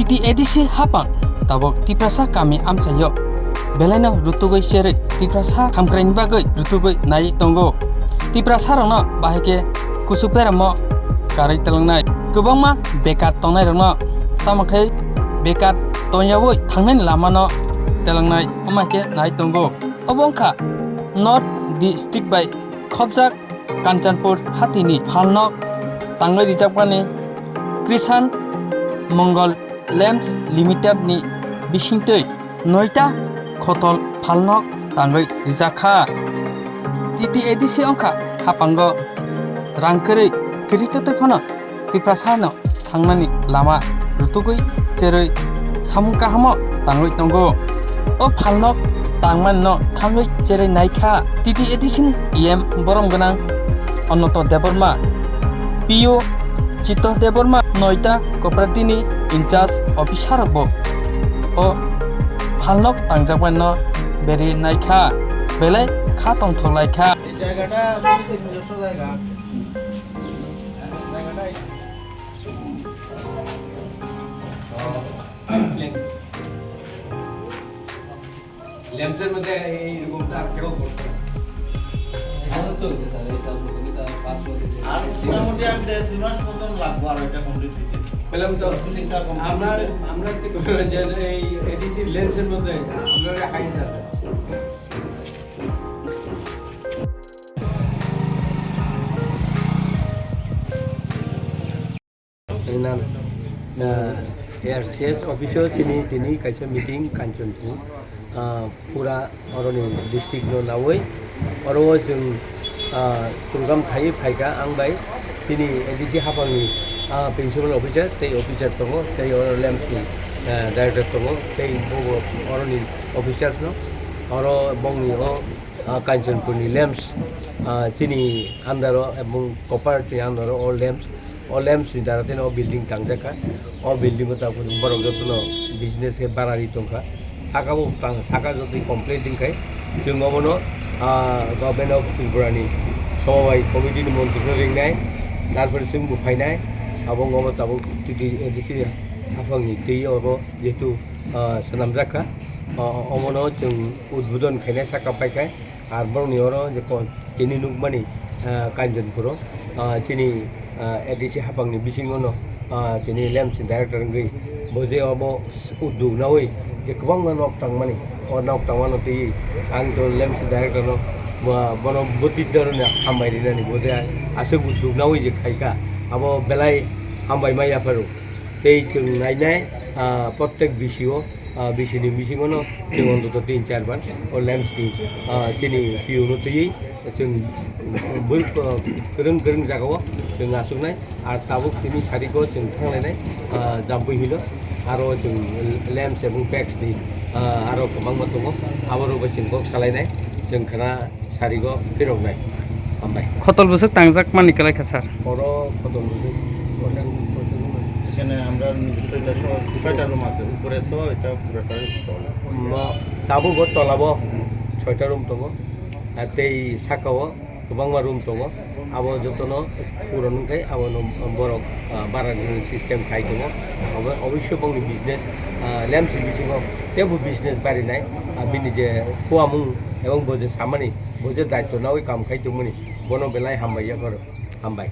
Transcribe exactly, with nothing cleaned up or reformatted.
T T A D C hapang tabok Tiprasa kami amchaio belaino rutugwi cherwi Tiprasa hamkraini bagwi rutugwi nai tongo. Tiprasa rokno bahai khe kusu peramo karwi telangnai. Kwbangma bekar tongnai rokno tamo khe bekar tongyawi thangnani lamano telangnai wngma khe nai tongo. Obo wngkha North District bai khopjak Kanchanpur hatini phalnok tangwi rijakmani Krishan Mongol Lamps Limited ni bisingtwi noita khotol phalnok tangwi rijak kha. T T A D C wngkha hapango rang kwrwi kwrwi totwi phano Tiprasano thangnani lama rutugwi cherwi samung kahamo tangwi tongo. O phalnok tangmanino thangwi cherwi naikha T T A D C ni E M borom gwnang Ananto Debbarma, P O Chito Debbarma, noita cooperative ni in-charge officer rokbo o phalnok tangjakmanino beri naikha, belai kha tongthok laikha. এই জায়গাটা আমাদের নিজস্ব জায়গা। জায়গাটা এই লেন্সের মধ্যে এইরকমটা আর কেউ করতো না। এখনো চলছে স্যার, এই কাজ করতে কিন্তু আর পাঁচ বছর ধরে। আর মোটামুটি আর দেড় দুই মাস মতন লাগবো আর এটা কমপ্লিট হইতে। তাহলে আমি তো তিনটা কমপ্লিট আমরা, হইতে। আমরা কি করবো যে এই এডিসি লেন্সের মধ্যে আমরা হাইট আছে। Nang, ah, A R C S office o tini, tini kaisa meeting Kanchanpur, ah, pura oroni district no nawi, oro o chwng, ah, program khai phaikha ang bai tini A D C hapangni, ah, principal officer tei officer tongo, tei oro lamps ni, ah, director tongo, tei bobo oroni officers no, oro bongni o, ah, Kanchanpur ni lamps, ah, chini under o ebong copper ni under o lamps. O lamps ni dara tei o building tangjak kha. O building o tabuk borok jotono business khe barani tongkha. Saka bo tang, saka jotoni complete wngkhai chwng obono, ah, Government of Tripura ni Somobai Committee ni montri no ringnai, tarpore chwng bo phainai. Abo wngma tabuk titi A D C haphang ni twi obo jehetu, ah, swnamjak kha. O, omono chwng udbodon khainai saka paikhai. Ar borokni oro je ko-, tini nukmani, ah, Kanchanpuro, ah, chini, ah, A D C haphangni bisingono, ah, chini lamps ni director wngwi bo je obo uddog nawi je kwbangma nok tangmani, o nok tangmano twiwi ang to lamps ni director no, bo, bono bwtwi doroni hambai rinani bo je aswk uddog nawi je khaikha abo belai hambai ma yapharo. Tei chwng nainai, ah, protek B C o, ah, B C ni bisingono chwng ontoto tin char ban o lamps ni, ah, chini P O no twiwi chwng bui, ah, kwrwng kwrwng jagao chwng achuknai. Ar tabuk tini sariko chwng thanglainai, ah, Jampui hilo aro chwng lamps ebong pex ni, ah, aro kwbangma tongo, aborok bai chwng kok salainai chwng khna sarigo phiroknai. Hambai. Khotol bwswk tangjak mani kwlai kha, sir? Oro khotol bwswk koita room, koita room. এখানে আমরা ছয়টা সহ, ছয়টা রুম আছে, উপরে তো এটা পুরোটা তলা। Ma, tabuk o tola bo soita room tongo. Ar tei saka o kwbangma room tongo. Abo jotono puron wngkhe abono borok, ah, bara rinani system khai tongo. Obo-, oboisyo bongni business, ah, lamps ni bisingo teibo business barinai. Ah, bini je kuamung ebong bo je samani, bo je daityo nawi kam khai tongmani, bono belai hambai yapharo. Hambai.